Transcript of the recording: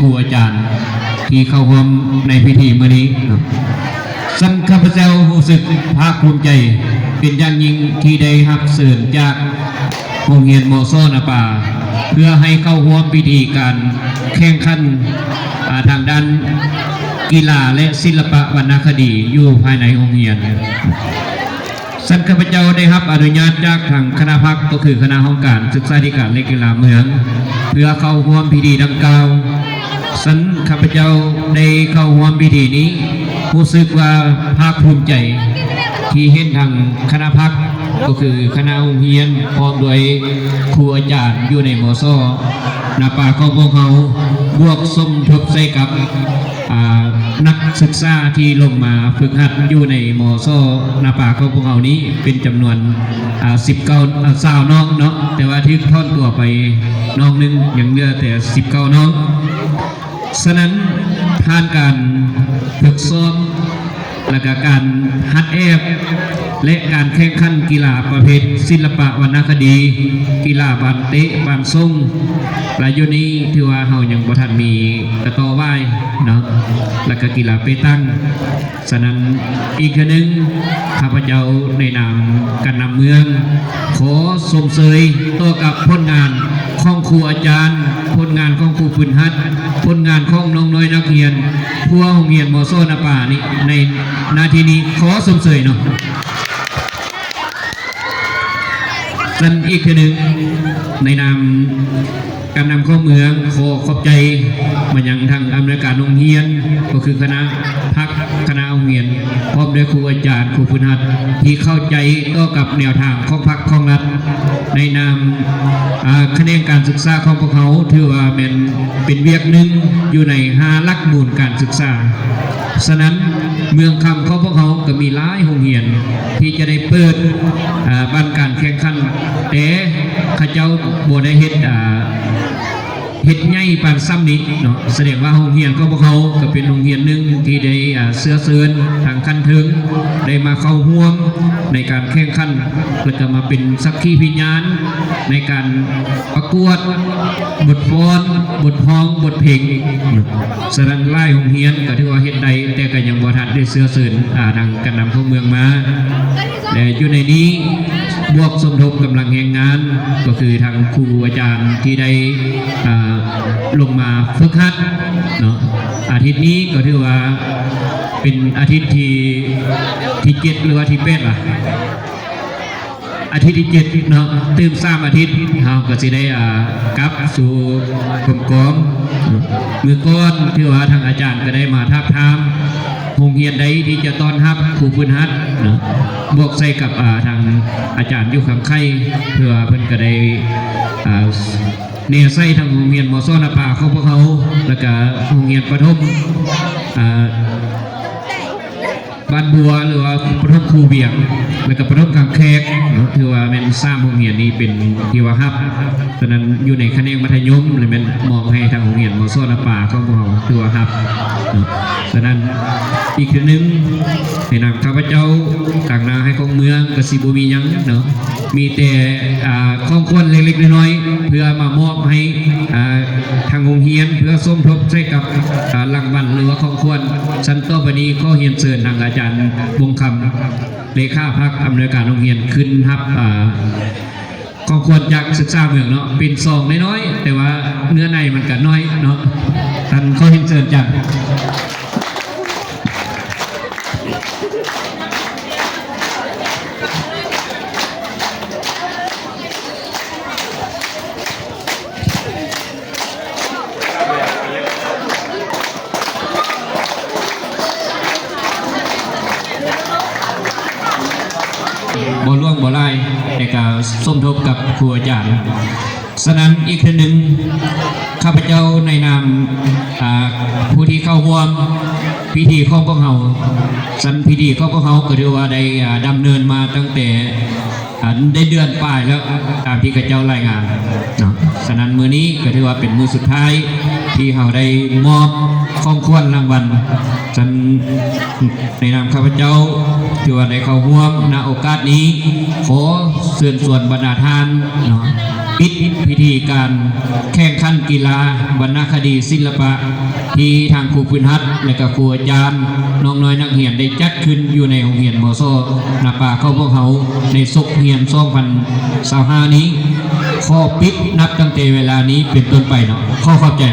ຄູອາຈານທີ່ເຂົ້າຮ່ວມໃນພິທີມື້ນີ້ເນາະ. ສ່ວນຂ້າພະເຈົ້າຮູ້ສຶກພາກພູມໃຈເປັນຢ່າງຍິ່ງທີ່ໄດ້ຮັບເຊີນຈາກໂຮງຮຽນ ມສ ນາປາ ເພື່ອໃຫ້ເຂົ້າຮ່ວມພິທີການແຂ່ງຂັນ ອາ ທາງດ້ານກິລາ ແລະ ສິລະປະວັນນະຄະດີຢູ່ພາຍໃນໂຮງຮຽນ. ຊັ້ນຂ້າພະເຈົ້າໄດ້ຮັບອະນຸຍາດຈາກທາງຄະນະພັກ ກໍຄືຄະນະຫ້ອງການສຶກສາທິການ ແລະ ກິລາເມືອງ ເພື່ອເຂົ້າຮ່ວມພິທີດັ່ງກ່າວ. ຊັ້ນຂ້າພະເຈົ້າໄດ້ເຂົ້າຮ່ວມພິທີນີ້ ຮູ້ສຶກວ່າພາກພູມໃຈທີ່ເຫັນທາງຄະນະພັກ ກໍຄືຄະນະໂຮງຮຽນ ພ້ອມດ້ວຍຄູອາຈານຢູ່ໃນ ມສ ນາປາຂອງພວກເຮົາ ບວກສົມທົບໃສ່ກັບ ອາ ນັກສຶກສາທີ່ລົງມາຝຶກຫັດຢູ່ໃນ ມສ ນາປາຂອງພວກເຮົານີ້ເປັນຈຳນວນ ອາ ສິບເກົ້າ ອາ ຊາວນ້ອງເນາະ, ແຕ່ວ່າຖືກຖອນຕົວໄປນ້ອງໜຶ່ງ ຍັງເຫຼືອແຕ່ສິບເກົ້ານ້ອງ. ສະນັ້ນ ຜ່ານການຝຶກຊ້ອມ ແລະກະການຫັດແອບ ແລະການແຂ່ງຂັນກິລາປະເພດສິລະປະວັນນະຄະດີ, ກິລາບານເຕະບານສົ່ງ ແລະຢູ່ນີ້ຖືວ່າເຮົາຍັງບໍ່ທັນມີກະຕໍ່ຫວາຍເນາະ ແລະກະກິລາເປຕັງ. ສະນັ້ນ ອີກເທື່ອໜຶ່ງ ຂ້າພະເຈົ້າໃນນາມການນຳເມືອງ ຂໍຊົມເຊີຍຕໍ່ກັບຜົນງານຂອງຄູອາຈານ, ຜົນງານຂອງຄູຝຶກຫັດ, ຜົນງານຂອງນ້ອງນ້ອຍນັກຮຽນ ທົ່ວໂຮງຮຽນ ມສ ນາປານີ້ ໃນໜ້າທີ່ນີ້ ຂໍຊົມເຊີຍເນາະ. ຊັ້ນອີກເທື່ອໜຶ່ງ ໃນນາມການນຳຂອງເມືອງ ຂໍຂອບໃຈມາຍັງທາງອຳນວຍການໂຮງຮຽນ ກໍຄືຄະນະພັກ ຄະນະໂຮງຮຽນ ພ້ອມດ້ວຍຄູອາຈານ ຄູຝຶກຫັດ ທີ່ເຂົ້າໃຈຕໍ່ກັບແນວທາງຂອງພັກຂອງລັດ. ໃນນາມ ອາ ຂະແໜງການສຶກສາຂອງພວກເຮົາ ຖືວ່າແມ່ນເປັນວຽກໜຶ່ງຢູ່ໃນຫ້າຫຼັກມູນການສຶກສາ. ສະນັ້ນ ເມືອງຄຳຂອງພວກເຮົາກໍມີຫຼາຍໂຮງຮຽນທີ່ຈະໄດ້ເປີດ ອາ ບ້ານການແຂ່ງຂັນ ແຕ່ເຂົາເຈົ້າບໍ່ໄດ້ເຮັດ ອາ ເຮັດໃຫຍ່ປານສ່ຳນີ້ເນາະ. ສະແດງວ່າໂຮງຮຽນຂອງພວກເຮົາກໍເປັນໂຮງຮຽນໜຶ່ງທີ່ໄດ້ ອາ ເຊື້ອເຊີນທາງຂັ້ນເທິງ ໄດ້ມາເຂົ້າຮ່ວມໃນການແຂ່ງຂັນ ແລ້ວກໍມາເປັນສັກຂີພິຍານໃນການປະກວດບົດຟ້ອນ, ບົດຮ້ອງ, ບົດເພງ. ສະນັ້ນຫຼາຍໂຮງຮຽນກໍຖືວ່າເຮັດໄດ້ ແຕ່ກໍຍັງບໍ່ທັນໄດ້ເຊື້ອເຊີນ ອາ ທາງການນຳຂອງເມືອງມາ. ແລະຢູ່ໃນນີ້ບວກສົມທົບກຳລັງແຮງງານ ກໍຄືທາງຄູອາຈານທີ່ໄດ້ ອາ ລົງມາຝຶກຫັດເນາະ. ອາທິດນີ້ກໍຖືວ່າເປັນອາທິດທີ ທີເຈັດ ຫຼືວ່າທີແປດລະ? ອາທິດທີເຈັດເນາະ, ຕື່ມສາມອາທິດ ເຮົາກໍຊິໄດ້ ອາ ກັບສູ່ກົມກອງ. ມື້ກ່ອນຖືວ່າທາງອາຈານກໍໄດ້ມາທາບທາມ ໂຮງຮຽນໃດທີ່ຈະຕ້ອນຮັບຄູຝຶກຫັດເນາະ, ບວກໃສ່ກັບ ອາ ທາງອາຈານຢູ່ຂ້າງໄຄ ເພື່ອເພິ່ນກໍໄດ້ ອາ ແນໃສ່ທັງໂຮງຮຽນ ມສ ນາປາຂອງພວກເຮົາ ແລ້ວກະໂຮງຮຽນປະຖົມ ອາ ບ້ານບົວ ຫຼືວ່າປະຖົມພູວຽງ ແລ້ວກະປະຖົມກາງແຂກເນາະ. ຖືວ່າແມ່ນສາມໂຮງຮຽນນີ້ເປັນທີ່ວ່າຮັບ. ສະນັ້ນຢູ່ໃນຂະແໜງມັດທະຍົມ ແລະແມ່ນມອບໃຫ້ທາງໂຮງຮຽນ ມສ ນາປາຂອງພວກເຮົາ ຖືວ່າຮັບເນາະ. ສະນັ້ນອີກເທື່ອໜຶ່ງ ໃນນາມຂ້າພະເຈົ້າ ຕາງໜ້າໃຫ້ຂອງເມືອງ ກໍຊິບໍ່ມີຫຍັງເນາະ, ມີແຕ່ ອາ ຂອງຂວັນເລັກໆນ້ອຍໆ ເພື່ອມາມອບໃຫ້ ອາ ທາງໂຮງຮຽນ ເພື່ອສົມທົບໃສ່ກັບ ອາ ລາງວັນ ຫຼືວ່າຂອງຂວັນ. ຊັ້ນຕໍ່ໄປນີ້ ຂໍຮຽນເຊີນທາງອາຈານ ວົງຄຳ ເລຂາພັກອຳນວຍການໂຮງຮຽນ ຂຶ້ນຮັບ ອາ ຂອງຂວັນຈາກສຶກສາເມືອງເນາະ, ເປັນຊອງນ້ອຍໆ ແຕ່ວ່າເນື້ອໃນມັນກະນ້ອຍເນາະ. ທ່ານ ຂໍຮຽນເຊີນຈາກ ບໍ່ຫຼວງບໍ່ຫຼາຍ ແຕ່ກະສົມທົບກັບຄູອາຈານ. ສະນັ້ນອີກເທື່ອໜຶ່ງ ຂ້າພະເຈົ້າໃນນາມ ອາ ຜູ້ທີ່ເຂົ້າຮ່ວມພິທີຂອງພວກເຮົາ, ຊັ້ນພິທີຂອງພວກເຮົາກໍຖືວ່າໄດ້ ອາ ດຳເນີນມາຕັ້ງແຕ່ ອັນໄດ້ເດືອນປາຍແລ້ວ ຕາມທີ່ເຂົາເຈົ້າລາຍງານເນາະ. ສະນັ້ນມື້ນີ້ກໍຖືວ່າເປັນມື້ສຸດທ້າຍທີ່ເຮົາໄດ້ມອບຂອງຂວັນລາງວັນ. ສະນັ້ນໃນນາມຂ້າພະເຈົ້າ ທີ່ວ່າໄດ້ເຂົ້າຮ່ວມ ນະໂອກາດນີ້ ຂໍເຊີນຊວນບັນດາທ່ານເນາະ ປິດພິທີການແຂ່ງຂັນກິລາວັນນະຄະດີສິລະປະ ທີ່ທາງຄູຝຶກຫັດ ແລະ ກະຄູອາຈານ ນ້ອງໆນັກຮຽນໄດ້ຈັດຂຶ້ນຢູ່ໃນໂຮງຮຽນ ມສ ນາປ່າ ຂອງພວກເຮົາ ໃນສົກຮຽນສອງພັນຊາວຫ້ານີ້. ຂໍປິດນັບຕັ້ງແຕ່ເວລານີ້ເປັນຕົ້ນໄປເນາະ. ຂໍຂອບໃຈ.